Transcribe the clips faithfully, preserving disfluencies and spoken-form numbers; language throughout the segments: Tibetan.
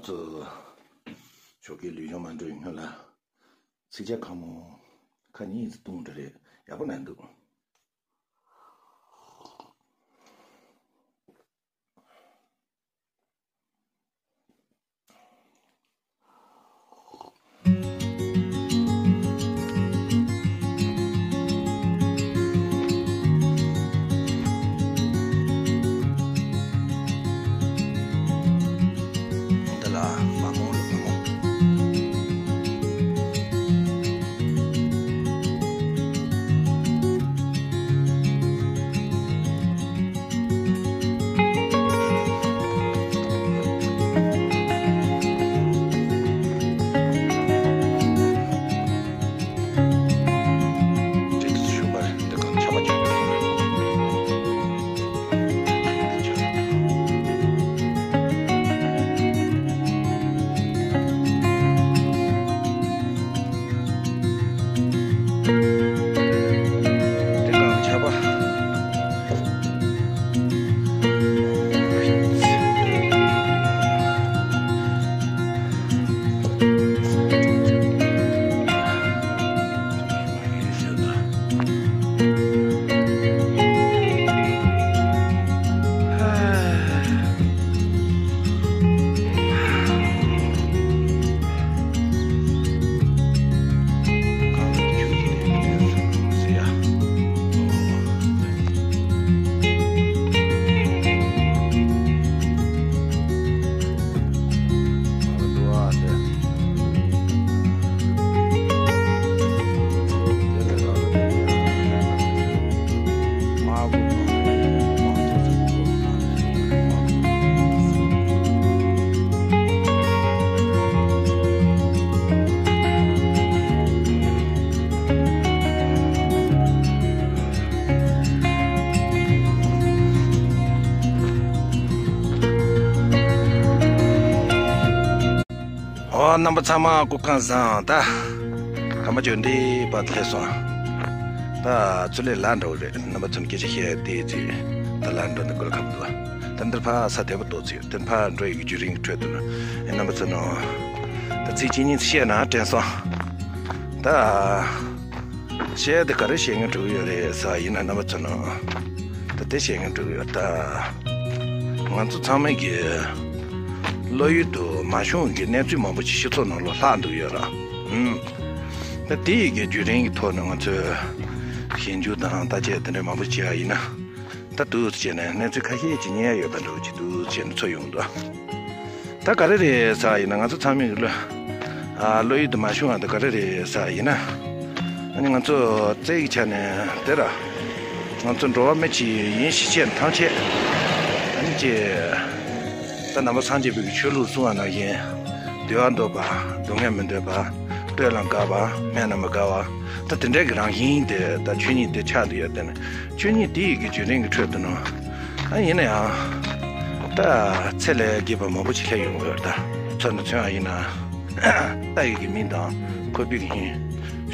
ཚོ་ཞོགས་ཀའི་ལུས་སྦྱོང་མ་འགྲོ་ཡི་སྔོན་ལ་ཚིག་ཇ་ཁ་མོ་ཁ་གཉིས་ཙམ་བཏུང་འདྲ་རེད། ཡག་པོ་ན་འདུག་འདི་ལ་མ་མོ་ལ་མ་མོ། ཨོ། རྣམ་པ་ཚང་མ་སྐུ་ཁམས་བཟང་། ད་ཁ་མ་བྱོན་འདི་བར་སླེབས་སོང་། ད་ཚུར་ལས་ལ་འགྲོ་རེད། རྣམ་པ་ཚོ་ནས་སྐད་ཆ་བཤད་དེ་ཚེ་ད་ལ་འགྲོ་འདི་སྐོར་ཁ་མི་འདུག་ད་འདིར་ཕ་ས་བདེ་པོ་ཏོག་ཚེ་དེར་ཕ་འགྲོ་ཡི་གི་རྒྱུ་རིང་གི་ཁྲོད་དུ་ན་རྣམ་པ་ཚོ་ནང་ད་ཚིག་གཅིག་གཉིས་བཤད་ན་དྲན་སོང་། ད། བཤད་དེ་ག་རེ་བཤད་མཁན་འགྲོ་གི་ཡོད་རེད་ཟེར་ཡིན་ན། རྣམ་པ་ཚོ་ནང་ད་དེ་བཤད་མཁན་འགྲོ་གི་ཡོད། ད་ང་ཚོ་ཚང་མས་ཀྱི་བློ་ཡུལ་དུ་མ་ཤོང་གི་གནས་ཚུལ་མང་པོ་ཞིག་སྤྱི་ཚོགས་ནང་ལ་ལྷག་འདུག་ཡོད་ར། ཨུམ། ད་དེ་ཡི་གི་བརྒྱུད་རིམ་གྱི་ཐོག་ནས་ང་ཚོས་ཞིབ་འཇུག་དང་བརྟག་དཔྱད་དེ་འདྲ་མང་པོ་བྱས་པ་ཡིན་ན། ད་འདུག་བྱས་ནས་གནས་ཚུལ་ཁ་ཤས་ཅིག་རྙེད་ཡོད་པ་འདྲ་བོ་ཅིག་འདུག་བྱས་ནས་ཚོར་ཡོང་འདུག་ད་ག་རེ་རེད་ཟེར་ཡིན་ན། ང་ཚོ་ཚང་མས་བློ་ཨ་བློ་ཡུལ་དུ་མ་ཤོང་བ་དེ་ག་རེ་རེད་ཟེར་ཡིན་ན། ཨ་ནི་ང་ཚོ་རྩ་བའི་ཆ་ནས་དེ་ར། ང་ཚོ་འགྲོ་བ་མི་ཅིག་ཡིན་ཞེས་བཤད་ཐམས་ཅད། ཨ་ནི་ཅེ། ད་ནང་པ་སངས་རྒྱས་པའི་ཆོས་ལུགས་གསུང་བ་ནང་བཞིན། བདེ་བ་འདོད་པ། སྡུག་བསྔལ་མི་འདོད་པ། སྤྲོས་ལ་དགའ་བ། སྨན་ལ་མི་དགའ་བ། ད་དེ་འདྲའི་གི་རང་བཞིན་དེ་ད་ཆོས་ཉིད་དེ་ཆགས་བསྡད་ཡོད་དེ་ནི། ཆོས་ཉིད་དེ་ཡི་གི་བརྒྱུད་རིམ་གྱི་ཁྲོད་དུ་ནི། ཨ་ཡིན་ན་ཡང་། ད་ཚད་ལས་བརྒལ་བ་མང་པོ་ཅིག་སླེབས་ཡོང་གི་ཡོད་ད། མཚོན་ན་མཚོན་ཡ་ཡིན་ན། ཏཱ་ཡི་གི་མིང་དང་ཁོ་པའི་གི་མིང་།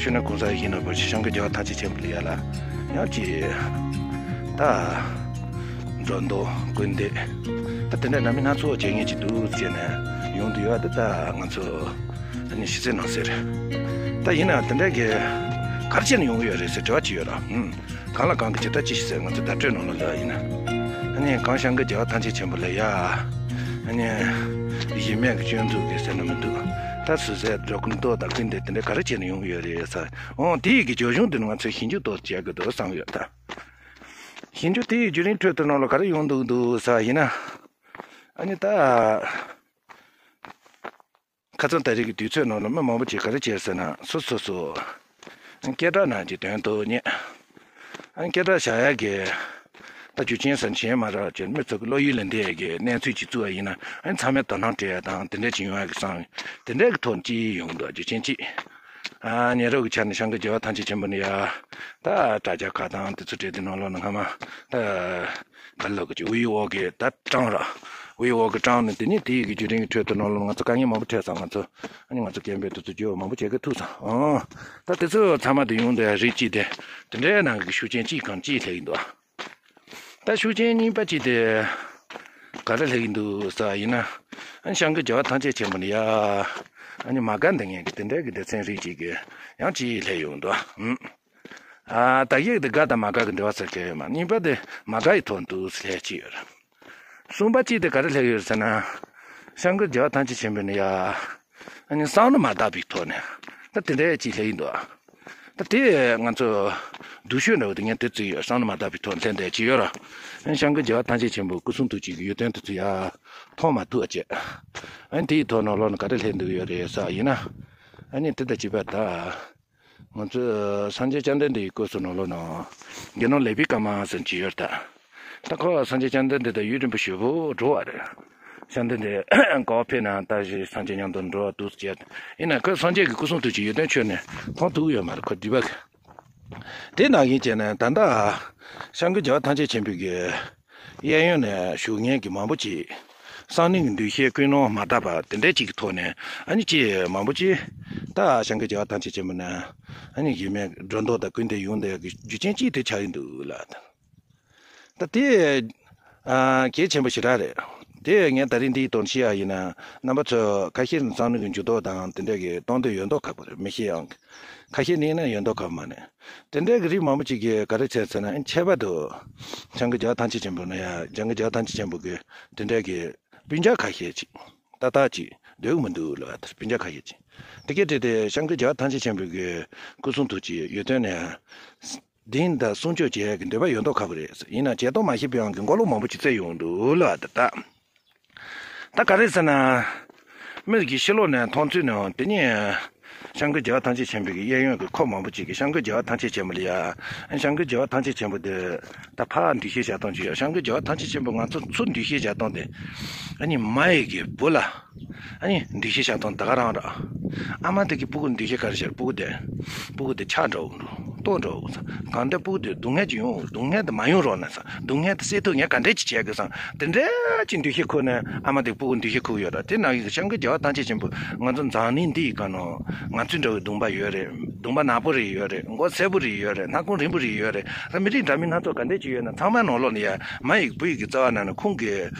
ཤུ་ན་གུང་ས་ཡིན་ན་བོད་ཀྱི་ཤང་གི་རྒྱལ་བ་ཐམས་ཅད་མཁྱེན་པ་ལ་ཡ་ལ། ཡང་ཅི། ད། འགྲོ་འདུག་སྐུལ་འདེད། ད་དེ་འདྲ་ནང་མི་སྣ་ཚོགས་བྱེད་མཁན་ཅིག་འདུག་ཟེར་ནས་ཡོང་དུ་ཡོད་ད། ད་ང་ཚོ་ཨ་ནི་ཕྱི་གསལ་ནང་གསལ་རེད། ད་ཡིན་ན་དེ་འདྲ་གི་ག་རེ་བྱས་ནས་ཡོང་གི་ཡོད་རེད་ཟེར་དྲི་བ་ཅིག་ཡོད་ར། ཧུམ། གང་ལ་གང་གི་ཇི་ལྟར་ཅི་ཞིག་ཟེར་ང་ཚོ་བརྡ་སྤྲོད་ནང་ལ་ལབ་ཡིན་ན། ཨ་ནི་གང་ཤང་གི་རྒྱལ་བ་ཐམས་ཅད་མཁྱེན་པ་ལ་ཡ། ཨ་ནི་གཞི་མེད་ཀྱི་སྤྱོད་འཇུག་གི་ཟེར་ན་མི་འདུག་ད་སུ་ཟེར་འགྲོ་ཀུན་ལྟོ་དང་སྐུལ་འདེད་དེ་འདྲ་ག་རེ་བྱས་ནས་ཡོང་གི་ཡོད་རེད་ཟེར། འོང་དེ་ཡི་གི་བརྗོད་གཞུང་འདི་ནི་ང་ཚོས་ཞིབ་འཇུག་ཏོག་བྱེད་དགོས་འདུག་བསམ་ཡོད་ད། ཞིབ་འཇུག་དེ་ཡི་བརྒྱུད་རིམ་ཁྲོད་དུ་ནང་ལ་ག་རེ་ཡོང་འདུག་འདུག་ཟེར་ཡིན་ན། ཨ་ནི་ད། ཁ་སང་ད་རེས་ཀྱི་དུས་ཚོད་ནང་ལ་མི་མང་པོ་ཅིག་ག་རེ་བྱས་ཟེར་ན། སོ་སོ་སོ། སྐད་གྲགས་ནང་གི་དོན་དུ་ཉེ། ཨ་ནི་སྐད་གྲགས་བཞག་ཡག་གི། ད་རྒྱུ་རྐྱེན་ཟེར་ན་གཞན་མ་རེད་ཅེས་མི་ཚོ་གི་བློ་ཡུལ་ལ་འདས་ཀྱི་གནས་ཚུལ་ཅིག་བཙུགས་པ་ཡིན་ན། ཨ་ནི་ཚང་མས་དོ་སྣང་སྤྲད་ཡ་དང་དེ་འདྲ་ཅིག་ཡོང་ཡག་གི་བསམ། དེ་འདྲ་གི་ཐོག་ཅིག་ཡོང་འདུག་རྒྱུ་རྐྱེན་ཅིག་ཨ་ཉེ་རབས་ཀྱི་ཆ་ནས་ཤང་གི་རྒྱལ་བ་ཐམས་ཅད་མཁྱེན་པ་ནི་ཡ། ད་དྲ་རྒྱ་ཁག་དང་དེ་ཚོ་སྤྲད་དེ་ནང་ལོགས་ན་སྔ་མ། ད། ག་ལ་གི་ཅིག་དབུས་འོག་གི་ད་གྲངས་ར། དབུས་འོག་གི་གྲངས་ནི་དེ་ནི་དེ་ཡི་གི་བརྒྱུད་རིམ་གྱི་ཁྲོད་དུ་ནང་ལོགས་ང་ཚོ་དཀའ་ངལ་མང་པོ་འཕྲད་ཙང་། ང་ཚོ་ཨ་ནི་ང་ཚོ་སྐད་འབོད་དེ་ཚོ་བརྗོད་མང་པོ་བྱེད་གི་ཐུག་ཙང་། ཨང་། ད་དེ་ཚོ་ཚང་མ་དེ་ཡོང་དེ་རིགས་གཅིག་དེ། དེ་འདྲའི་ནང་གི་ཤུགས་རྐྱེན་གཅིག་གམ་གཅིག་སླེབས་ཀྱི་འདུག་ད་ཤུགས་རྐྱེན་གཉིས་པ་གཅིག་དེ་ག་རེ་སླེབས་ཀྱི་འདུག་ཟེར་ཡིན་ན། ཨ་ནི་སྐྱབས་མགོན་རྒྱལ་བ་ཐམས་ཅད་མཁྱེན་པ་ནི་ཡ། ཨ་ནི་མ་དགའ་འདི་ངན་གྱི་དེ་འདྲ་གི་སྡེ་ཚན་རིགས་གཅིག་གི་ཡང་གཅིག་སླེབས་ཡོང་འདུག་ཨ། ཨ། ད་གི་དེ་དགའ་དང་མ་དགའ་གི་འབྲེལ་བ་ཟེར་གྱི་ཡོད་མ། གཉིས་པ་དེ་མ་དགའ་ཡི་ཐོག་འདུག་སླེབས་ཀྱི་ཡོད་རེད། གསུམ་པ་གཅིག་དེ་ག་རེ་སླེབས་ཡོད་ཟེར་ན། སྐྱབས་མགོན་རྒྱལ་བ་ཐམས་ཅད་མཁྱེན་པ་ནི་ཡ། ཨ་ནི་བསམ་བློ་མ་བཏང་བའི་ཐོག་ནས་ད་དེ་འདྲ་ཅིག་སླེབས་ཡིན་འདུག་ད་དེ་ང་ཚོ་སྡུག་ཤོས་འདྲ་བོ་དེ་ངས་དེ་ཚོ་ཡོད་བསམ་བློ་མ་བཏང་བའི་ཐོག་ནས་སླེབས་བསྡད་ཀྱི་ཡོད་ར། སྐྱབས་མགོན་རྒྱལ་བ་ཐམས་ཅད་མཁྱེན་པའི་སྐུ་གསུང་ཐུགས་ཀྱི་ཡོན་ཏན་དེ་ཚོ་ཡ་མཐོང་མ་ཐུབ་པ་བྱས། ཨ་ནི་དེའི་ཐོག་ནང་ལོགས་ནས་ག་རེ་སླེབས་འདུག་ཡོད་རེད་ཟེར་ཡིན་ན། ཨ་ནི་དེ་དང་བཅས་པ་ད། ང་ཚོས་སངས་རྒྱས་བཅོམ་ལྡན་འདས་ཀྱི་སྐུ་གསུང་ནང་ལོགས་ན། དགེ་སློང་ལེགས་པའི་སྐར་མ་ཟེར་གྱི་ཡོད་ད། ད་ཁོ་སངས་རྒྱས་བཅོམ་ལྡན་འདས་དང་ཡུན་རིང་པོ་ཞེ་པོ་འགྲོགས་པ་རེད། བཅོམ་ལྡན་འདས་ག་པར་ཕེབས་ན་ད་གཞི་སངས་རྒྱས་མཉམ་དུ་འགྲོགས་འདུག་ཟེར། ཡིན་ན་ཁོས་སངས་རྒྱས་ཀྱི་སྐུ་གསུང་ཐུགས་ཀྱི་ཡོན་ཏན་ཆོས་ནི་མཐོང་ཐུབ་ཡོད་མ་རེད། ཁོ་སྒྲིབ་པ། དེ་ནང་བཞིན་བྱས་ནས་ད་ལྟ་སྐྱབས་མགོན་རྒྱལ་བ་ཐམས་ཅད་མཁྱེན་པའི་གི་གཡས་གཡོན་ནས་བཞུགས་མཁན་གྱི་མང་པོ་ཅིག་སང་ཉིན་གྱི་འདུ་ཤེས་ཀུན་སློང་མ་དག་པ་དེ་འདྲ་ཅིག་གི་ཐོག་ནས། ཨ་ནི་ཅིག་མང་པོ་ཅིག་ད་སྐྱབས་མགོན་རྒྱལ་བ་ཐམས་ཅད་མཁྱེན་པ་ན་ཨ་ནི་གཞི་མེད་སྒྲོ་འདོགས་དང་སྐུར་འདེབས་ཡོང་བསྡད་ཀྱི་རྒྱུ་རྐྱེན་ཅིག་དེ་ཆགས་ཡིན་འདུག་ལ། ད་དེ་ཨ་གལ་ཆེན་པོ་ཞེ་དྲག་རེད། དེ་ངས་ད་རིང་འདིའི་དོན་བཤད་ཡ་ཡིན་ན། རྣམ་པ་ཚོས་ཁ་ཤས་ནི་སང་ཉིན་གྱི་འགྱུར་ལྡོག་དང་དེ་འདྲ་གི་གཏོང་འདོད་ཡོད་མདོག་ཁ་པོ་རེད། མི་ཤེས་ཡང་ཁ་ཤས་ནི་ཡིན་ན་ཡོད་མདོག་ཁ་པོ་མ་རེད། དེ་འདྲ་གི་རིགས་མང་པོ་ཅིག་གིས་ག་རེ་བྱས་ཟེར་ན། ཨ་ནི་ཁྱད་པར་དུ་སྐྱབས་མགོན་རྒྱལ་བ་ཐམས་ཅད་མཁྱེན་པ་ན་ཡ། སྐྱབས་མགོན་རྒྱལ་བ་ཐམས་ཅད་མཁྱེན་པ་གི་དེ་འདྲ་གི་སྤུན་ཀྱག་ཁ་ཤས་ཅིག་ཏག་ཏག་ཅིག་འདོད་ཀྱི་མི་འདུག་ལབ་པ་དེར། སྤུན་ཀྱག་ཁ་ཤས་ཅིག་དེ་སྐད་བྲིས་ཏེ། སྐྱབས་མགོན་རྒྱལ་བ་ཐམས་ཅད་མཁྱེན་པའི་གི་སྐུ་གསུང་ཐུགས་ཀྱི་ཡོན་ཏན་ནི་བདེན་དང་སྲུང་སྐྱོབ་བྱེད་ཡ་གི་འདོད་པ་ཡོད་མདོག་ཁ་པོ་རེད། ཡིན་ན་བྱེད་སྟངས་མ་ཤེས་པའི་དབང་གིས་མགོ་ལོག་མང་པོ་ཅིག་བཙལ་ཡོང་འདུག་ལབ་པ་དེ་ལྟ། ད་ག་རེ་ཟེར་ན། མི་གི་ཕྱི་ལོགས་ནས་མཐོང་ཚུལ་ནང་དེ་ནི་སྐྱབས་མགོན་རྒྱལ་བ་ཐམས་ཅད་མཁྱེན་པའི་གི་གཡས་གཡོན་གྱི་ཁོག་མང་པོ་ཅིག་གིས་སྐྱབས་མགོན་རྒྱལ་བ་ཐམས་ཅད་མཁྱེན་པ་ལ་ཡ། སྐྱབས་མགོན་རྒྱལ་བ་ཐམས་ཅད་མཁྱེན་པ་དེ་ད་ཕར་འདུ་ཤེས་བྱ་སྟངས་ཅིག་ཡོད། སྐྱབས་མགོན་རྒྱལ་བ་ཐམས་ཅད་མཁྱེན་པ་ང་ཚོ་ཚུར་འདུ་ཤེས་བྱ་སྟངས་དེ། ཨ་ནི་མ་ཡི་གི་བུ་ལ་ཨ་ནི་འདུ་ཤེས་བྱ་སྟངས་ད་ག་རང་ར། ཨ་མ་དེ་གི་སྤུ་གུ་འདུ་ཤེས་ག་རེ་བྱེད། སྤུ་གུ་དེ་སྤུ་གུ་དེ་ཆག་འགྲོ་འགྲོ་ལྟོགས་འགྲོ་ས། གང་ལྟར་སྤུ་གུ་དེ་སྡུག་བསྔལ་ཅིག་ཡོང་། སྡུག་བསྔལ་དེ་མ་ཡོང་རོགས་གནང་ས། སྡུག་བསྔལ་དེ་སེལ་ཐུབ་ངས་ག་འདྲས་ཅིག་བྱེད་དགོས་ས། དེ་འདྲས་ཅིག་འདུ་ཤེས་ཁུག་ནས་ཨ་མ་དེ་སྤུ་གུ་འདུ་ཤེས་ཁུག་ཡོད་ར། དེ་ནང་བཞིན་སྐྱབས་མགོན་རྒྱལ་བ་ཐམས་ཅད་མཁྱེན་པ་ང་ཚོ་འཛམ་གླིང་འདི་ཡི་སྒང་ནང་ང་ཚོ་འདྲ་བའི་སྡུག་པ་ཡོད་རེད། སྡུག་པ་ནག་པོ་རེ་ཡོད་རེད། མགོ་སེར་པོ་རེ་ཡོད་རེད། སྣ་ཁུང་རིང་པོ་རེ་ཡོད་རེད། ད་མི་རིགས་འདྲ་མིན་སྣ་ཚོགས་ག་འདྲས་ཅིག་ཡོད་ན་ཚང་མ་ནང་ལོགས་ལ་ཡ་མ་ཡི་བུ་ཡི་གི་རྩ་བ་ནང་ནས་ཁོང་གི་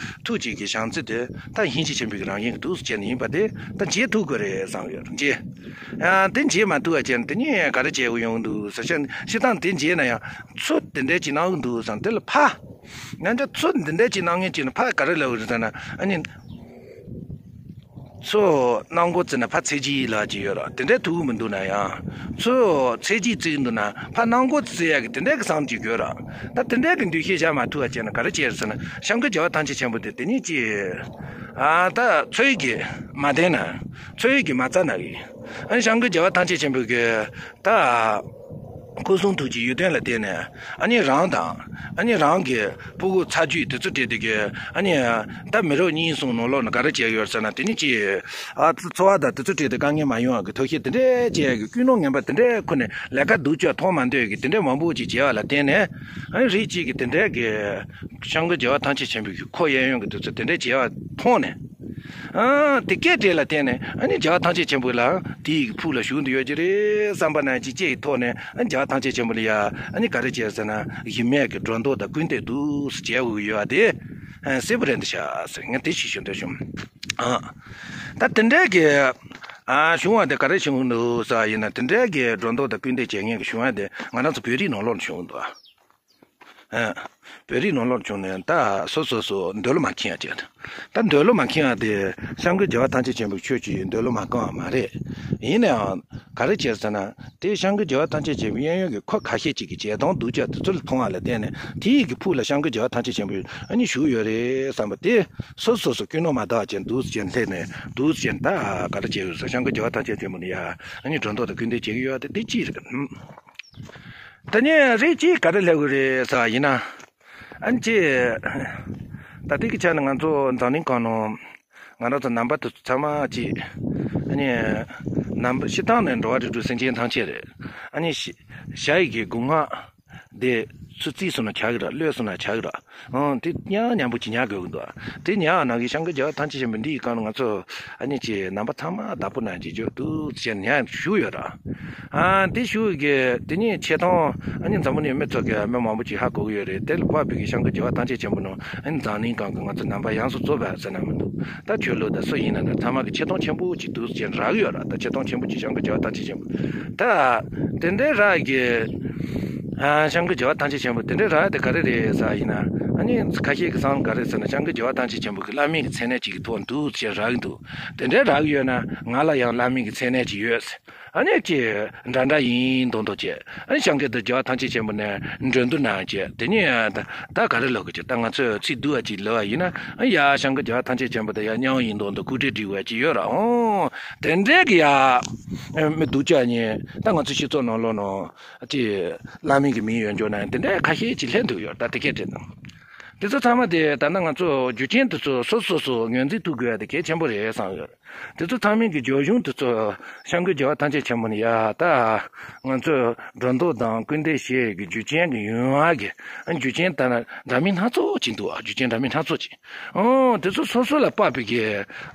ཐུགས་གཅིག་གི་བྱམས་བརྩེ་དེ་ད་ཡིན་གཅིག་མཁྱེན་པའི་རང་བཞིན་གྱི་འདུག་སེ་བྱས་ནས་ཡིན་པ་དེ་ད་འཇལ་ཐུབ་དགོས་རེད་བསམ་ཡོད་རེད། འཇལ། ཨ། དེ་འཇལ་མ་ཐུབ་པ་བྱས་ན་དེ་ནས་ག་རེ་བྱེད་དགོས་ཡོང་གི་འདུག་ཟེར་བཤད་ན། སྤྱིར་བཏང་དེ་འཇལ་ན་ཡང་ཚུར་དེ་འདྲས་ཅིག་གནང་གི་འདུག་བསམ། དེ་ལ་ཕ་ང་ཚོ་ཚུར་འདི་འདྲས་ཅིག་གནང་མཁན་ཅིག་ན་ཕ་ག་རེ་ལབ་ཡོད་རེད་ཟེར་ན། ཨ་ནི། ཚུར་གནང་འགོ་བཙུགས་ན་ཕར་ཚད་གཞི་ལབ་ཀྱི་ཡོད་ར། དེ་འདྲའི་ཐུག་གི་མི་འདུག་ན་ཡང་། ཚུར་ཚད་གཞི་བཙུགས་འདུག་ན་ཕར་གནང་འགོ་བཙུགས་ཡག་གི་དེ་འདྲའི་གི་བསམ་གྱི་ཡོད་ར། ད་དེ་འདྲའི་གི་འདུ་ཤེས་བཞག་མ་ཐུབ་པ་བྱས་ན་ག་རེ་བྱས་རེད་ཟེར་ན། སྐྱབས་མགོན་རྒྱལ་བ་ཐམས་ཅད་མཁྱེན་པ་དེ་དེ་ཉིད་ཀྱི། ཨ། ད་ཚོད་ཡིག་གི་མ་ལྡན་ན། ཚོད་ཡིག་གི་མ་རྩ་ན་གི། ཨ་ནི་སྐྱབས་མགོན་རྒྱལ་བ་ཐམས་ཅད་མཁྱེན་པའི་གི། ད། སྐུ་གསུང་ཐུགས་ཀྱི་ཡོན་ཏན་ལ་བརྟེན་ནས། ཨ་ནི་རང་དང་། ཨ་ནི་རང་གི་སྤུ་གུ་ཚ་རྒྱུད་དེ་ཚོ་སྤྲད་དེ་གི། ཨ་ནི་ད་མི་རབས་གཉིས་གསུམ་ནང་ལོགས་ནས་ག་རེ་བྱས་ཡོད་ཟེར་ན། དེ་ནི་ཅི། ཨ། འཚོ་བ་དང་དེ་ཚོ་སྤྲད་དེ་དཀའ་ངལ་མ་ཡོང་བ་གི་ཐབས་ཤེས་དེ་འདྲས་བྱས་ཀྱི། ཀུན་སློང་ངན་པ་དེ་འདྲས་ཁུར་ནས་ལས་ཀ་སྡུག་ཅག་མཐོང་མ་འདོད་ཀྱི་དེ་འདྲས་མང་པོ་ཅིག་བྱས་པ་ལ་བརྟེན་ནས། ཨ་ནི་རིགས་གཅིག་གི་དེ་འདྲས་ཀྱི། སྐྱབས་མགོན་རྒྱལ་བ་ཐམས་ཅད་མཁྱེན་པའི་ཁོ་གཡས་གཡོན་གྱི་དེ་ཚོ་དེ་འདྲས་བྱས་པ་མཐོང་ནས། ཨ། དེ་སྐད་དེ་ལ་བརྟེན་ནས། ཨ་ནི་རྒྱལ་བ་ཐམས་ཅད་མཁྱེན་པ་ལ་དེའི་ཕུགས་ལ་ཞུགས་འདོད་ཡོད་ཀྱི་རེད་བསམ་པ་ནང་བཞིན་ཅིག་ཐོག་ནས། ཨ་ནི་རྒྱལ་བ་ཐམས་ཅད་མཁྱེན་པ་ལ་ཡ། ཨ་ནི་ག་རེ་བྱས་ཟེར་ན། གཞི་མེད་ཀྱི་སྒྲོ་འདོགས་དང་སྐུར་འདེབས་འདུག་སེ་བྱས་ཡོད་པ་དེ། ཨ། གསལ་པོ་རེད་འདུག་ཤག་ཟེར་ངས་དེ་ཞིག་ཞུ་འདོད་བྱུང་། ཨ། ད་དེ་འདྲའི་གི། ཨ། བྱུང་བ་དེ་ག་རེ་བྱུང་འདུག་ཟེར་བ་ཡིན་ན། དེ་འདྲའི་གི་སྒྲོ་འདོགས་དང་སྐུར་འདེབས་བྱེད་མཁན་གྱི་བྱུང་བ་དེ་ང་རང་ཚོ་བོད་རིགས་ནང་ལོགས་ལ་བྱུང་འདུག་ཨ། བོད་རིགས་ནང་ལོགས་བྱུང་ནས་ད་སོ་སོ་སོ་འདོད་བློ་མ་ཁེངས་ཡ་བྱས། ད་འདོད་བློ་མ་ཁེངས་ཡ་དེ་སྐྱབས་མགོན་རྒྱལ་བ་ཐམས་ཅད་མཁྱེན་པའི་ཆོས་ཀྱིས་འདོད་བློ་མ་བསྐང་བ་མ་རེད། ཡིན་ནའང་ག་རེ་བྱས་ཟེར་ན། དེ་སྐྱབས་མགོན་རྒྱལ་བ་ཐམས་ཅད་མཁྱེན་པའི་གཡས་གཡོན་གྱི་ཁོ་ཁ་ཤས་ཅིག་གིས་བྱེད་སྟངས་སྡུག་ཅག་དེ་ཚོ་ལ་མཐོང་བ་ལ་བརྟེན་ནས། དེའི་གི་ཕུགས་ལ་སྐྱབས་མགོན་རྒྱལ་བ་ཐམས་ཅད་མཁྱེན་པའི་ཨ་ནི་བཞུགས་ཡོད་རེད་བསམ་པ་དེ། སོ་སོ་སོ་ཀུན་སློང་མ་དག་ཅན་འདུག་སེ་བྱས་ནས་སླེབས་ནས་འདུག་སེ་བྱས་ནས། ད་ག་རེ་བྱས་ཡོད་ཟེར། སྐྱབས་མགོན་རྒྱལ་བ་ཐམས་ཅད་མཁྱེན་པ་ནི་ཡ། ཨ་ནི་སྒྲོ་འདོགས་དང་སྐུར་འདེབས་བྱེད་ཀྱི་ཡོད་དེ་དེ་གཅིག་རེད། ད་ནི་རིགས་གཅིག་ག་རེ་སླེབས་ཀྱི་རེད་ཟེར་བ་ཡིན་ན། ཨ་ནི་ཅི། ད་ལྟའི་གི་ཆ་ནས་ང་ཚོ་འཛམ་གླིང་སྒང་ནང་ང་རང་ཚོ་ནང་པ་དེ་ཚོ་ཚང་མ་ཅི། ཨ་ནི། ནང་པ་སྤྱིར་བཏང་ནས་འགྲོ་བ་རིགས་དྲུག་སེམས་ཅན་ཐམས་ཅད་རེད། ཨ་ནི་ཞི། ཞྭ་ཡི་གི་སྒོ་ང་དེ་ཚུར་བརྩིགས་སོང་ན་ཆགས་ཀྱི་རེད། གློད་སོང་ན་ཆགས་ཀྱི་རེད། ཨང་། དེ་མཉམ་མཉམ་པོ་ཅིག་ཉར་དགོས་ཀྱི་འདུག་དེ་ཉར་ནང་གི་སྐྱབས་མགོན་རྒྱལ་བ་ཐམས་ཅད་མཁྱེན་པ་འདི་ཡི་སྒང་ལ་ང་ཚོ་ཨ་ནི་ཅི་ནང་པ་ཚང་མ་བདག་པོ་གནང་བྱེད་རྒྱུ་འདུག་ཟེར་ནས་ཞུས་ཡོད་ར། ཨ། དེ་ཞུ་གི་དེ་ཉིད་ཆེ་མཐོང་ཨ་ནི་འཛམ་བུ་གླིང་མི་ཚོ་གི་མི་མང་པོ་ཅིག་ཧ་གོ་གི་ཡོད་རེད། དེ་ལ་དཔག་པའི་གི་སྐྱབས་མགོན་རྒྱལ་བ་ཐམས་ཅད་མཁྱེན་པ་ནང་ཨ་ནི་འཛམ་གླིང་སྒང་གི་ང་ཚོ་ནང་པ་ཡོངས་སུ་རྫོགས་པ་ཟེར་ན་མི་འདུག་ད་ཆོས་ལུགས་དང་སུ་ཡིན་ན་འདྲ་ཚང་མ་གི་ཆེ་མཐོང་ཆེན་པོ་ཅིག་འདུག་ཅེས་རག་ཡོད་ར། ད་ཆེ་མཐོང་ཆེན་པོ་ཅིག་སྐྱབས་མགོན་རྒྱལ་བ་ཐམས་ཅད་མཁྱེན་པ། ད་དེ་འདྲའི་རག་གི་ཨ་སྐྱབས་མགོན་རྒྱལ་བ་ཐམས་ཅད་མཁྱེན་པ་དེ་འདྲའི་རག་དེ་ག་རེ་རེད་ཟེར་ཡིན་ན། ཨ་ནི་ཁ་ཤས་ཀྱི་བསམ་བློ་ག་རེ་ཟེར་ན། སྐྱབས་མགོན་རྒྱལ་བ་ཐམས་ཅད་མཁྱེན་པ་གི་བླ་མའི་གི་མཚན་གནས་ཅིག་གི་ཐོག་འདུག་ཅེས་རག་གི་འདུག་དེ་འདྲའི་རག་གི་ཡོད་ན་ང་ལ་ཡང་བླ་མའི་གི་མཚན་གནས་ཅིག་ཡོད། ཨ་ནི་ཅི་འདྲ་འདྲ་ཡིན་མདོག་མདོག་བྱས། ཨ་ནི་སྐྱབས་མགོན་དུ་རྒྱལ་བ་ཐམས་ཅད་མཁྱེན་པ་ནས་འགྲན་བསྡུར་གནང་བྱས། དེ་ནས་ད་ད་ག་རེ་ལབ་དགོས་ཀྱི། ད་ང་ཚོས་ཚིག་སྡུག་པ་ཅིག་ལབ་པ་ཡིན་ན། ཨ་ཡ་སྐྱབས་མགོན་རྒྱལ་བ་ཐམས་ཅད་མཁྱེན་པ་དང་ཡ་མཉམ་ཡིན་མདོག་མདོག་སྐུ་དྲིན་སྒྲིག་པ་ཅིག་ཡོད་ར། ཨོ་དེ་འདྲའི་གི་ཡ་མི་སྡུག་ཅག་གཉིས་ད་ང་ཚོ་སྤྱི་ཚོགས་ནང་ལོགས་ནང་ཅི་བླ་མའི་གི་མིང་ཡོད་འཇོག་ན་དེ་འདྲའི་ཁ་ཤས་ཅིག་སླེབས་འདུག་ཡོད། ད་དེ་སྐད་དྲིས་དང་། དེ་ཚོ་ཚང་མ་དེ་ད་ལྟ་ང་ཚོ་རྒྱུ་རྐྱེན་དེ་ཚོ་སོ་སོ་སོ་ངོས་འཛིན་ཐུབ་དགོས་ཡ་དེ་གལ་ཆེན་པོ་རེད་བསམ་ཡོད། དེ་ཚོ་ཚང་མའི་གི་རྒྱབ་ལྗོངས་དེ་ཚོ་སྐྱབས་མགོན་རྒྱལ་བ་ཐམས་ཅད་མཁྱེན་པ་ནས་ཡ་ད་ང་ཚོས་སྒྲོ་འདོགས་དང་སྐུལ་འདེད་བྱེད་ཀྱི་རྒྱུ་རྐྱེན་གྱི་ཡོང་བ་གི་རྒྱུ་རྐྱེན་ད་འདྲ་མིན་སྣ་ཚོགས་ཅིག་འདུག་ཨ་རྒྱུ་རྐྱེན་འདྲ་མིན་སྣ་ཚོགས་ཅིག་ཨོ་དེ་ཚོ་སོ་སོ་ལ་དཔག་པའི་གི་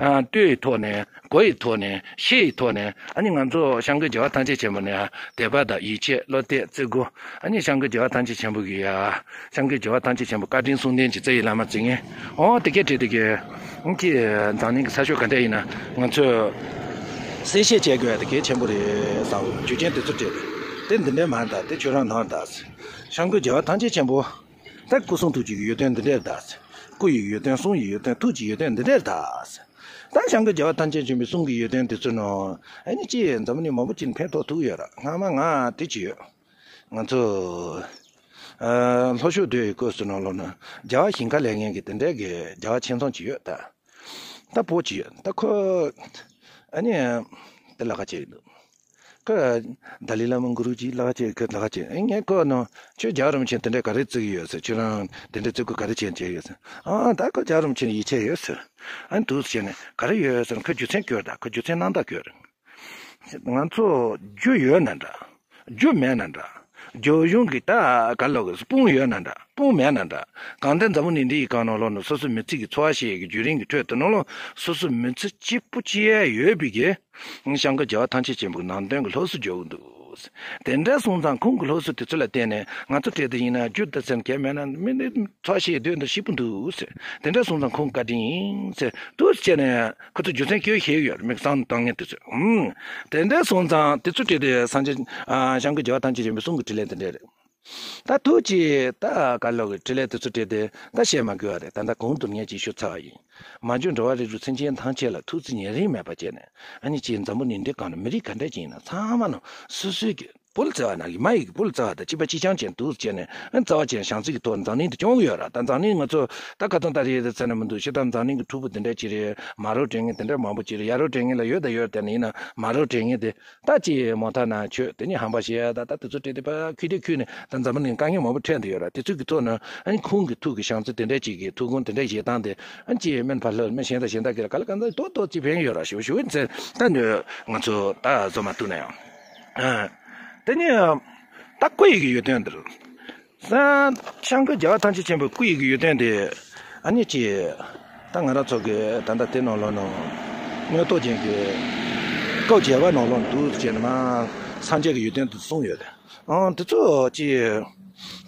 ཨ་ལྟོས་ཡི་ཐོག་ནས། གོ་ཡི་ཐོག་ནས། ཤེས་ཡི་ཐོག་ནས། ཨ་ནི་ང་ཚོ་སྐྱབས་མགོན་རྒྱལ་བ་ཐམས་ཅད་མཁྱེན་པ་ནས་དད་པ་དང་ཡིད་ཆེས་བློ་གཏད་བརྩི་བཀུར། ཨ་ནི་སྐྱབས་མགོན་རྒྱལ་བ་ཐམས་ཅད་མཁྱེན་པ་གི་ཡ། སྐྱབས་མགོན་རྒྱལ་བ་ཐམས་ཅད་མཁྱེན་པ་བཀའ་དྲིན་གསུམ་ལྡན་གྱི་རྩ་བའི་བླ་མ་རྩེ་ངན། ཨོ་དེ་སྐད་བྲིས་དེ་གི། ཨང་ཀི་འཛམ་གླིང་གི་ས་ཕྱོགས་ག་འདྲ་ཡིན་ན་ང་ཚོས་གསལ་བཤད་བྱེད་དགོས་ཡ་དེ་གལ་ཆེན་པོ་རེད་བསམ། རྒྱུ་རྐྱེན་དེ་ཚོ་བྲིས་དེ་འདི་འདྲའི་མ་རེད། ད་དེ་ཁྱོད་རང་ནོར་ད། སྐྱབས་མགོན་རྒྱལ་བ་ཐམས་ཅད་མཁྱེན་པ། ད་སྐུ་གསུང་ཐུགས་ཀྱི་ཡོན་ཏན་འདི་འདྲ་རེད་ད། སྐུ་ཡི་ཡོན་ཏན་གསུང་ཡི་ཡོན་ཏན་ཐུགས་ཀྱི་ཡོན་ཏན་འདི་འདྲ་རེད་ད། ད་སྐྱབས་མགོན་རྒྱལ་བ་ཐམས་ཅད་མཁྱེན་པའི་གསུང་གི་ཡོན་ཏན་དེ་ཚོ་ནང་ཨ་ནི་ཅི་འཛམ་བུ་གླིང་མང་པོ་ཅིག་ཕན་ཐོགས་ཐུབ་ཡོད་ར། སྔ་མ་ང་དེ་ཅི་ཡོད། ང་ཚོ་ཨ་ལྷོ་ཕྱོགས་སྡོད་ཡི་སྐབས་སུ་ནང་ལོགས་ན་རྒྱལ་བ་ཞིང་ཁ་ལས་མཁན་གྱི་དེ་འདྲའི་གི་རྒྱལ་བ་ཆེ་ཚང་ཅིག་ཡོད་ད། ད་བོད་ཅིག་ཡོད་ད། ཁོ་ཨ་ནི་དེ་ལ་ཁ་ཅིག་འདུག་ཁོ་ད་ལི་བླ་མ་གུ་རུ་ཅིག་ལ་ཁ་ཅིག་ཁོ་ལ་ཁ་ཅིག་ངས་ཁོ་ནང་ཁྱོད་རྒྱལ་བ་རིན་པོ་ཆེ་དེ་འདྲ་ག་རེ་བརྩི་གི་ཡོད་ཟེར། ཁྱོད་རང་དེ་འདྲ་བརྩི་བཀུར་ག་རེ་བྱས་བྱས་ཡོད་ཟེར། ཨ་ད་ཁོ་རྒྱལ་བ་རིན་པོ་ཆེ་ལ་ཡིད་ཆེས་ཡོད་ཟེར། ཨ་ནི་འདུག་ཟེར་ནས་ག་རེ་ཡོད་ཟེར་ན་ཁོ་རྒྱུ་མཚན་སྐྱོར་ད། ཁོ་རྒྱུ་མཚན་རྣམ་དག་སྐྱོར། ང་ཚོ་རྒྱུ་ཡོད་ན་འདྲ། རྒྱུ་མེད་ན་འདྲ། རྒྱབ་ལྗོངས་ཀྱི་ད་ག་ལོག་གི་དཔུང་ཡོད་ན་འདྲ། དཔུང་མེད་ན་འདྲ། གང་ལྟར་འཛམ་བུ་གླིང་འདི་ཡི་སྒང་ནང་ལོགས་ནས་སོ་སོ་མི་ཚེ་གི་འཚོ་བ་ཞིག་གི་བརྒྱུད་རིམ་གྱི་ཁྲོད་དུ་ནང་ལོགས་སོ་སོ་མི་ཚེ་གཅིག་པུ་སྐྱེལ་ཡ་ཡོད་པའི་གི་སྐྱབས་མགོན་རྒྱལ་བ་ཐམས་ཅད་མཁྱེན་པའི་ནང་དོན་གྱི་སློབ་གསོ་རྒྱག་གི་འདུག་དེ་འདྲ་སོང་ཙང་ཁོང་གི་སློབ་གསོ་དེ་ཚོ་ལ་བརྟེན་ནས་ང་ཚོ་གྲས་དེ་ཡིན་ན་རྒྱུ་ད་ཚན་གལ་མེད་ན་མི་འདི་འཚོ་བ་ཞིག་སྡོད་འདི་ཞིག་པུ་འདུག་ཟེར། དེ་འདྲ་སོང་ཙང་ཁོང་བཀའ་དྲིན་ཡིན་ཟེར་འདུག་ཟེར་ནས། ཁོ་ཚོ་རྒྱུ་མཚན་སྐྱོན་ཞིག་ཡོད་རེད། མིག་བཟང་བཏང་མཁན་དེ་ཚོས། ཨུམ། དེ་འདྲ་སོང་ཙང་དེ་ཚོ་བྲིས་ཏེ་སངས་རྒྱས་ཨ་སྐྱབས་མགོན་རྒྱལ་བ་ཐམས་ཅད་མཁྱེན་པའི་གསུང་གི་དྲིས་ལན་དེ་འདྲ་རེད། ད་ཐུགས་ཀྱི་ད་ག་ལོག་གི་དྲིས་ལན་དེ་ཚོ་བྲིས་ཏེ་ད་བཤད་མ་དགོས་པ་རེད། ད་ལྟ་གོང་དུ་ངས་ཅིག་ཞུ་ཚར་བ་ཡིན། མ་བྱོན་འགྲོ་བ་རིགས་དྲུག་སེམས་ཅན་ཐམས་ཅད་ལ་ཐུགས་བརྩེ་ཉེ་རིང་མེད་པ་བྱས་ནས། ཨ་ནི་ཅིག་འཛམ་བུ་གླིང་འདི་སྒང་ནས་མི་རིགས་ག་འདྲ་ཅིག་ཡིན་ན་ཚང་མ་ནང་སོ་སོའི་གི་བུ་ལ་བརྩེ་བ་ནང་གི་མ་ཡི་གི་བུ་ལ་བརྩེ་བ་དང་གཅིག་པ་གཅིག་རྐྱང་ཅན་འདུག་ཟེར་ནས། ཨ་རྩ་བ་ཅན་བྱམས་བརྩེ་གི་ཐོག་ནས་འཛམ་གླིང་འདི་སྐྱོང་གི་ཡོད་ར། ད་འཛམ་གླིང་ང་ཚོ་ད་ཁ་ཚང་ད་རེད་ཟེར་ན་མི་འདུག་ཤི་ད་འཛམ་གླིང་གི་ཕྲུ་གུ་འདི་འདྲ་ཅིག་རེད། མ་རབས་དྲན་མཁན་དེ་འདྲ་མང་པོ་ཅིག་རེད། ཡ་རབས་དྲན་མཁན་ལ་ཡོད་ད་ཡོད་དེ་ནི་ཡིན་ན་མ་རབས་དྲན་མཁན་དེ་ད་ཅིག་མོ་ཐ་ན་ཆོས་དེ་ནི་ཧམ་པ་བཤད་ད་ད་དེ་ཚོ་བྲིས་ཏེ་ཕ་ཁུལ་དེ་ཁུལ་ནས་ད་འཛམ་བུ་གླིང་དཀའ་ངལ་མང་པོ་འཕྲད་འདི་ཡོད་ར། དེ་ཚོ་གི་ཐོག་ནས་ཨ་ནི་ཁོང་གི་ཐུགས་ཀྱི་བྱམས་བརྩེ་དེ་འདྲ་ཅིག་གི་ཐུགས་དགོངས་དེ་འདྲ་བཞེས་སྟངས་དེ་ཨ་ནི་ཅིག་སྨན་པ་ལྷ་སྨན་གཞན་དང་གཞན་དག་གི་ལ་ག་ལ་གང་ཚ་ཏོག་ཏོག་ཅིག་ཕན་ཡོད་ར། ཞུ་ཞུ་ཡིན་ཚེ་ད་ནི་ང་ཚོ་ད་བཟོ་མ་ཐུབ་ན་ཡང་། ཨ། དེ་ནས་ད་སྐུ་ཡི་གི་ཡོན་ཏན་འདིར། ས་སྐྱབས་མགོན་རྒྱལ་བ་ཐམས་ཅད་མཁྱེན་པའི་སྐུ་ཡི་གི་ཡོན་ཏན་དེ་ཨ་ནི་ཅི། ད་ང་རང་ཚོ་གི་ད་ལྟ་དེ་ནང་ལོགས་ནང་མངོན་རྟོགས་རྒྱན་གྱི་སྐབས་བརྒྱད་པ་ནང་ལོགས་འདུག་ཅེས་ནི་མ་སངས་རྒྱས་ཀྱི་ཡོན་ཏན་དུ་གསུངས་ཡོད་དེ། ཨང་དེ་ཚོ་ཅི་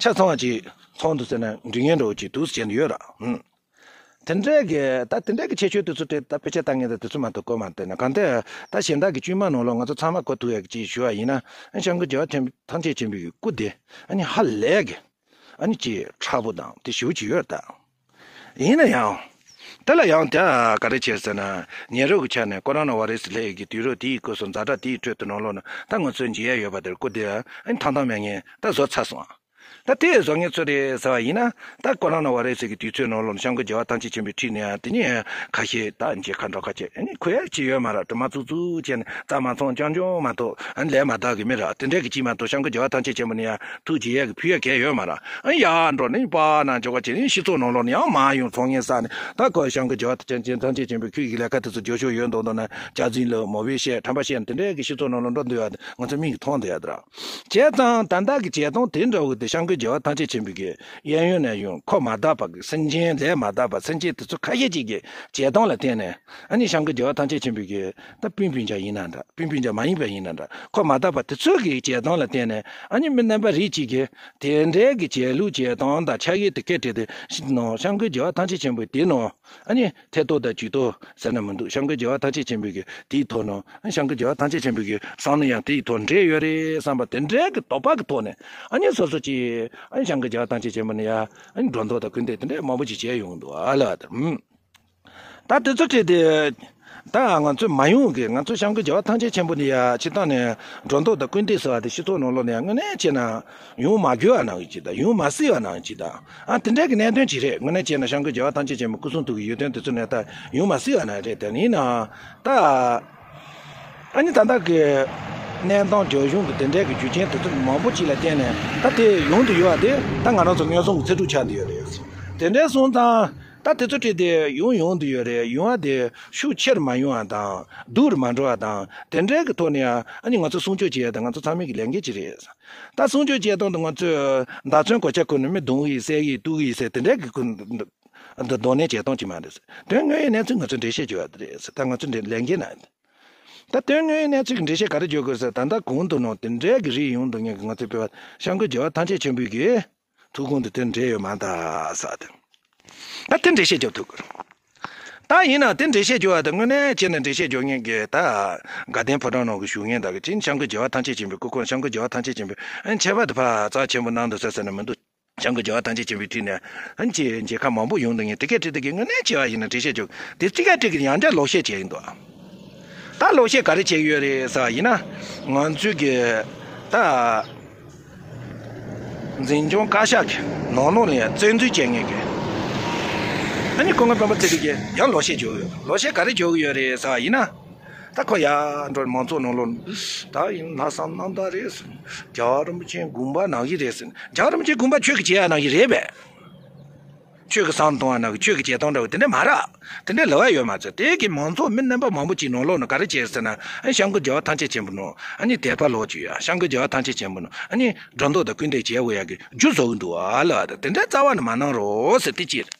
ཆ་ཚང་བ་ཅིག་ཚང་འདུག་ཟེར་ན་འགྲིག་ངེས་འགྲོ་ཅིག་འདུག་ཅེས་ནི་ཡོད་ར། ཨང་། དེ་འདྲའི་གི་ད་དེ་འདྲའི་གི་ཁྱད་ཆོས་དེ་ཚོ་དེ་ད་དཔེ་ཆ་ལྟ་མཁན་དང་དེ་ཚོ་མ་གཏོགས་གོ་མ་དེ་ན་གང་ལྟར་ད་གཞན་དག་གི་དཀྱུས་མ་ནང་ལོགས་ང་ཚོ་ཚང་མ་གོ་ཐུབ་ཡ་གི་ཅིག་ཞུ་བ་ཡིན་ན། ཨ་སྐྱབས་མགོན་རྒྱལ་བ་ཐམས་ཅད་མཁྱེན་པའི་སྐུ་དེ་ཨ་ནི་ཧ་ལས་གི་ཨ་ནི་ཅིག་མཁྲེགས་པོ་དང་དེ་ཞེ་པོ་ཅིག་ཡོད་ད། ཡིན་ན་ཡང་དེ་ལ་ཡང་ད་ག་རེ་བྱས་ཟེར་ན་ཉེ་རབས་ཀྱི་ཆ་ནས་ཀོ་རོ་ན་བྷ་རེ་སི་སླེབས་ཡི་གི་དུས་རབས་དེའི་སྐབས་སུ་ཛ་དྲག་དེའི་ཁྲོད་དུ་ནང་ལོགས་ན་ད་ང་ཚོས་མཇལ་ཡ་ཡོད་པ་དེར་སྐུ་དེ་ཨ་ནི་ཐང་ཐང་མེད་མཁན་ད་བཟོ་ཚར་སོང་། ད་དེ་བཟོ་མཁན་ཚོ་རེད་ཟེར་བ་ཡིན་ན། ད་ཀོ་རོ་ན་བྷ་རེ་སི་གི་དུས་ཚོད་ནང་ལོགས་ན་སྐྱབས་མགོན་རྒྱལ་བ་ཐམས་ཅད་མཁྱེན་པའི་འཁྲིས་ནས་ཡང་དེ་ནས་ཁ་ཤས་ད་མཇལ་ཁ་འགྲོ་ཁ་བྱས་ཨ་ནི་གོ་ཡ་ཅི་ཡོད་མ་རེད། གྲིབ་མ་བཙུགས་བཙུགས་བྱས་ནས་རྩ་མ་ཚང་རྐྱང་རྐྱང་མ་གཏོགས་ཨ་ནི་ལས་མ་དག་གི་མི་ར་དེ་འདྲས་གི་ཅིག་མ་གཏོགས་སྐྱབས་མགོན་རྒྱལ་བ་ཐམས་ཅད་མཁྱེན་པ་ནས་ཡང་ཐུགས་རྗེ་ཡས་གི་ཕུལ་ཡ་གལ་ཡོད་མ་ར། ཨ་ནི་ཡར་འགྲོ་ནས་པ་ན་འཇོག་པ་བྱས་ནས་སྤྱི་ཚོགས་ནང་ལོགས་ན་ཡང་མ་ཡོང་ཚོང་ངན་བསགས་ནས་ད་ཁོ་སྐྱབས་མགོན་རྒྱལ་བ་ཐམས་ཅད་ཐམས་ཅད་མཁྱེན་པའི་ཁུལ་གྱི་ལས་ཀ་དེ་ཚོ་རྒྱབ་ཤོག་ཡོད་མདོག་མདོག་ན་སྐྱག་རྫུན་ལབ་མོ་བེ་བཤད་ཁྲམ་པ་བཤད་ནས་དེ་འདྲས་གི་སྤྱི་ཚོགས་ནང་ལོགས་འགྲོ་འདུག་ཡ་དེ་ང་ཚོ་མིག་གིས་མཐོང་འདུག་ཡ་དེ་ར། བྱས་ཙང་ད་ལྟ་གི་བྱེད་སྟངས་དེ་འདྲ་བོ་དེ་སྐྱབས་མགོན་ རྒྱལ་བ་ཐམས་ཅད་མཁྱེན་པའི་གི་གཡས་གཡོན་ནས་ཡོང་ཁོ་མ་དག་པ་གི་སེམས་ཅན་ལས་མ་དག་པ་སེམས་ཅན་དེ་ཚོ་ཁ་ཤས་ཅིག་གི་བྱེད་སྟངས་ལ་བརྟེན་ནས་ཨ་ནི་སྐྱབས་མགོན་རྒྱལ་བ་ཐམས་ཅད་མཁྱེན་པའི་གི་ད་སྤུན་སྤུན་ཆ་ཡིན་ན་འདྲ་སྤུན་སྤུན་ཆ་མ་ཡིན་པ་ཡིན་ན་འདྲ་ཁོ་མ་དག་པ་དེ་ཚོ་གི་བྱེད་སྟངས་ལ་བརྟེན་ནས་ཨ་ནི་མི་རྣམ་པ་རིགས་གཅིག་གི་དེ་འདྲའི་གི་བྱེད་ལུགས་བྱེད་སྟངས་དང་ཆ་ཤས་དེ་སྐད་བྲིས་ཏེ་ནང་སྐྱབས་མགོན་རྒྱལ་བ་ཐམས་ཅད་མཁྱེན་པའི་དེ་ནང་ཨ་ནི་ཐད་གཏོགས་དང་ཇུས་གཏོགས་ཟེར་ན་མི་འདུག་སྐྱབས་མགོན་རྒྱལ་བ་ཐམས་ཅད་མཁྱེན་པའི་གི་དེའི་ཐོག་ནང་ཨ་ནི་སྐྱབས་མགོན་རྒྱལ་བ་ཐམས་ཅད་མཁྱེན་པའི་གི་བསམ་བློ་ཡང་དེའི་ཐོག་འདྲེས་ཡོད་རེད་བསམ་པ་དེ་འདྲའི་གི་དོགས་པ་གི་ཐོག་ནས་ཨ་ནི་སོ་སོ་ཅིག་ཨ་ནི་སྐྱབས་མགོན་རྒྱལ་བ་ཐམས་ཅད་མཁྱེན་པ་ནི་ཡ་ཨ་ནི་སྒྲོ་འདོགས་དང་སྐུར་འདེབས་དེ་འདྲའི་མང་པོ་ཅིག་བྱས་ཡོང་གི་འདུག་ཨ་ལ་ཨ་ད་ཧུམ། ད་དེ་ཚོ་བྲིས་ཏེ། ད་ང་ཚོས་མ་ཡོང་གི་ང་ཚོ་སྐྱབས་མགོན་རྒྱལ་བ་ཐམས་ཅད་མཁྱེན་པ་ནི་ཡ་སྤྱིར་བཏང་ནས་སྒྲོ་འདོགས་དང་སྐུར་འདེབས་ཟེར་བ་དེ་སྤྱི་ཚོགས་ནང་ལོགས་ནས་དངོས་གནས་བྱས་ན་ཡོང་མ་དགོས་པ་ནང་བཞིན་དང་ཡོང་མ་སྲིད་པ་ནང་བཞིན་དང་ཨ་དེ་འདྲའི་གི་གནད་དོན་ཅིག་རེད། དངོས་གནས་བྱས་ན་སྐྱབས་མགོན་རྒྱལ་བ་ཐམས་ཅད་མཁྱེན་པ་སྐུ་གསུང་ཐུགས་ཀྱི་ཡོན་ཏན་དེ་ཚོ་ནས་ད་ཡོང་མ་སྲིད་པ་ནང་རེད། དེ་ཡིན་ནའང་ད་ཨ་ནི་ད་ལྟ་གི་གནས་སྟངས་རྒྱ་གཞུང་གི་དེ་འདྲའི་གི་རྒྱུ་རྐྱེན་དེ་ཚོ་མང་པོ་ཅིག་ལ་བརྟེན་ནས་ད་དེ་ཡོང་དུ་ཡོད་པ་དེ་ད་ང་རང་ཚོ་ངན་སོང་གི་ཚེ་སྒྲུབ་ཆགས་བསྡད་ཡོད་རེད། དེ་འདྲའི་སོང་ཙང་། ད་དེ་ཚོ་བྲིས་ཏེ་ཡོང་ཡོང་དུ་ཡོད་རེད། ཡོང་བ་དེ་ཤུགས་ཆེར་མ་ཡོང་བ་དང་སྡུག་རུ་མ་འགྲོ་བ་དང་དེ་འདྲའི་གི་ཐོག་ནས་ཡང་ཨ་ནི་ང་ཚོ་སྲུང་སྐྱོབ་བྱེད་ཡ་དང་ང་ཚོ་ཚང་མའི་གི་ལས་འགན་ཅིག་རེད། ད་སྲུང་སྐྱོབ་བྱེད་སྟངས་དེ་ང་ཚོས་མདའ་མཚོན་གོ་ཆ་ཁུར་ནས་མི་རྡུང་གི་ཡིན་བསད་གི་ཡིན་གཏུབ་གི་ཡིན་ཟེར་དེ་འདྲའི་གི་ཁུ་འདི་གདོང་ལེན་བྱེད་སྟངས་ཅིག་མ་རེད། དོན་དངོས་ཡོད་གནས་ཚུལ་ང་ཚོས་འགྲེལ་བཤད་བྱེད་ཡ་དེ་རེད། ད་ང་ཚོ་འདི་ལས་འགན་ན་ད་དོན་དངོས་ཡོད་གནས་ཚུལ་གི་འགྲེལ་བཤད་ག་རེ་བྱེད་དགོས་ཟེར་ད་ལྟ་གོང་དུ་ནང་དེ་འདྲའི་གི་རིགས་ཡོང་འདུག་ངེད་ཀྱི་ང་ཚོའི་བོད་པ་སྐྱབས་མགོན་རྒྱལ་བ་ཐམས་ཅད་མཁྱེན་པའི་གི་ཐུགས་དགོངས་དེ་དེ་འདྲས་ཡོད་མ་ད་ཟེར་ཏེ། ད་དེ་འགྲེལ་བཤད་རྒྱབ་ཐུབ་དགོས། ད་ཡིན་ན་དེ་འགྲེལ་བཤད་རྒྱབ་པ་དེ་དངོས་གནས་བྱས་ན་འགྲེལ་བཤད་རྒྱབ་མཁན་གྱི་ད་དགའ་ལྡན་ཕོ་བྲང་ནང་གི་བཞུགས་མཁན་དག་གི་ཅིན་སྐྱབས་མགོན་རྒྱལ་བ་ཐམས་ཅད་མཁྱེན་པའི་སྐུ་ཁོང་སྐྱབས་མགོན་རྒྱལ་བ་ཐམས་ཅད་མཁྱེན་པའི་ཨན་ཆད་པ་དེ་ཕར་རྩ་ཆེན་པོ་གནང་འདུག་ཟེར་ཟེར་ན་མི་འདུག་སྐྱབས་མགོན་རྒྱལ་བ་ཐམས་ཅད་མཁྱེན་པའི་དུས་ནས་ཨན་ཅི་མཇལ་ཁ་མང་པོ་ཡོང་འདུག་ངས་དེ་སྐད་བྲིས་དེ་གི་དངོས་གནས་བྱས་པ་ཡིན་ན་འགྲེལ་བཤད་རྒྱབ་དེ་གཅིག་ག་གཅིག་གི་ཡང་བསྐྱར་ལོག་བཤད་བྱས་ཡིན་འདུག་ད་ལོག་བཤད་ག་རེ་བྱས་ཡོད་རེད་ཟེར་བ་ཡིན་ན་ང་ཚོས་གི་ད། འཛིན་སྐྱོང་བཀའ་ཤག་གི་ནང་ལོགས་ལ་ཡང་བཙན་འཛུལ་བྱེད་མཁན་གྱི་ཨ་ནི་སྐུ་ངོ་སྤེན་པ་ཚེ་རིང་གིས་ཡང་ལོག་བཤད་བྱེད་ཀྱི་ཡོད། ལོག་བཤད་ག་རེ་བྱེད་ཀྱི་ཡོད་རེད་ཟེར་བ་ཡིན་ན། ད་ཁོ་ཡར་འགྲོ་མང་ཚོགས་ནང་ལོགས་ད་ཡིན་ལྷག་བསམ་རྣམ་དག་རེད་ཟེར། རྒྱལ་བ་རིན་པོ་ཆེའི་དགོངས་པ་ནང་བཞིན་རེད་ཟེར། རྒྱལ་བ་རིན་པོ་ཆེའི་དགོངས་པ་ཁྱོད་ཀྱིས་བྱེད་ཡ་ནང་བཞིན་རེད་པས། ཁྱོད་ཀྱི་བསམ་བཏང་བ་ནང་གི་ཁྱོད་ཀྱི་བྱེད་སྟངས་འདྲ་བོ་དེ་འདྲ་མ་རེད། དེ་འདྲ་ལབ་ཡ་ཡོད་མ་རེད། དེ་གི་མང་ཚོགས་མི་རྣམ་པ་མང་པོ་ཅིག་ནང་ལོགས་ནས་ག་རེ་བྱས་ཟེར་ན་ཨ་སྐྱབས་མགོན་རྒྱལ་བ་ཐམས་ཅད་མཁྱེན་པ་ནང་ཨ་ནི་དད་པ་ལོག་བཅུག་ཡ། སྐྱབས་མགོན་རྒྱལ་བ་ཐམས་ཅད་མཁྱེན་པ་ནང་ཨ་ནི་སྒྲོ་འདོགས་དང་སྐུར་འདེབས་བྱས་འོ་ཡ་གི་རྒྱུ་བཟོ་གི་འདུག་ཨ་ལ་དེ་འདྲ་རྩ་བ་ནས་མ་གནང་རོགས་ཟེར་དེ་གཅིག་རེད།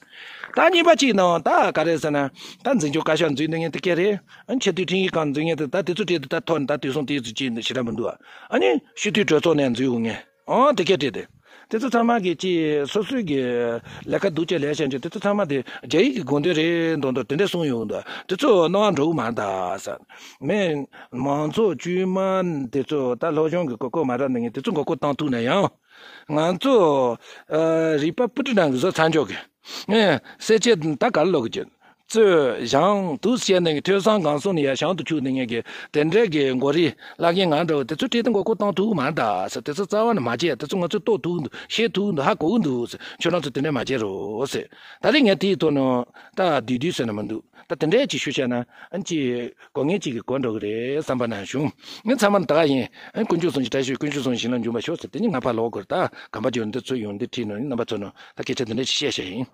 ད་གཉིས་པ་གཅིག་ནང་ད་ག་རེ་ཟེར་ན་ད་འཛིན་སྐྱོང་བཀའ་ཤག་འཛུལ་འདི་ངས་དེ་སྐད་རེད། ཨ་ནི་ཆེས་མཐོའི་ཁྲིམས་ཞིབ་ཁང་འཛུལ་ངས་དེ་ད་དེ་ཚོ་བྲིས་དེ་ད་ཐོག་ནས་ད་དུས་སང་དེ་ཚོ་ཅིག་ཞེ་དྲག་མི་འདུག་ཨ་ནི་སྤྱི་འཐུས་གྲོས་ཚོགས་ནས་འཛུལ་འོང་ངས། ཨང་དེ་སྐད་བྲིས་ཏེ། དེ་ཚོ་ཚང་མ་གི་ཅི་སོ་སོའི་གི་ལས་ཀ་སྡུག་ཅག་ལས་བྱས་འཇོག་དེ་ཚོ་ཚང་མ་དེ་རྒྱ་ཡིག་གི་དགོངས་དོན་རེད་མདོག་མདོག་དེ་འདྲ་གསུངས་ཡོང་འདུག་དེ་ཚོ་སྣང་བ་འགྲོ་གི་མ་རེད་ད་ཟེར། མི་མང་ཚོགས་དཀྱུས་མ་དེ་ཚོ་ད་སློབ་སྦྱོང་གི་གོ་སྐབས་མ་རག་ནས་ངས་དེ་ཚོ་མགོ་སྐོར་བཏང་ཐུབ་ན་ཡང་། ང་ཚོ་ཨ་རིག་པ་སྤུ་གྲི་ནང་གི་བཟོ་ཚར་འཇོག་གི་ངས་གསལ་བྱེད་ད་ག་ལ་ལོག་གི་ཅི། རྩོད་བཞེངས་དུ་བཤད་ནས་ཐོས་བསམ་སྒོམ་གསུམ་ནས་ཡར་བྱང་དུ་ཆུད་ནས་ངས་ཀྱི་དེ་འདྲའི་གི་མགོ་རིལ་བླ་རྒན་ང་འདྲ་བོ་དེ་ཚོ་བྲིས་ཏེ་མགོ་སྐོར་བཏང་ཐུབ་ཀྱི་མ་རེད་ད་ཟེར། དེ་ཚོ་རྩ་བ་ནས་མ་བྱེད། དེ་ཚོ་ང་ཚོས་རྟོགས་ཐུབ་ཀྱི་འདུག་ཤེས་ཐུབ་ཀྱི་འདུག་ཧ་གོ་གི་འདུག་ཟེར། ཁྱོད་རང་ཚོ་དེ་འདྲ་མ་བྱེད་རོགས་ཟེར། ད་རེས་ངས་དེའི་ཐོག་ནས་ད་བསྡུས་བསྡུས་ཟེར་ན་མི་འདུག་ད་དེ་འདྲའི་ཅིག་ཞུ་བྱས་ན་ཨ་ནི་ཅིག་གོ་ངེས་ཅིག་གི་གོ་འགྲོ་གི་རེད་བསམ་པ་ནང་བྱུང་། ངས་ཚང་མ་ད་ག་ཡིན། ཨ་ནི་དཀོན་མཆོག་གསུམ་གྱི་བཀྲ་ཤིས་དཀོན་མཆོག་གསུམ་ཞིང་ལ་འཇུག་པར་ཤོག་ཟེར། དེ་ནི་ང་ཕར་ལོག་དགོས་རེད། ད་གམ་པ་ཇོ་འདི་ཚོ་ཡོང་འདི་ཁྲིད་ནས་རྣམ་པ་ཚོ་ནང་ད་སྐད་ཆ་འདི་འདྲ་ཞིག་བཤད་བཤད་ཡིན།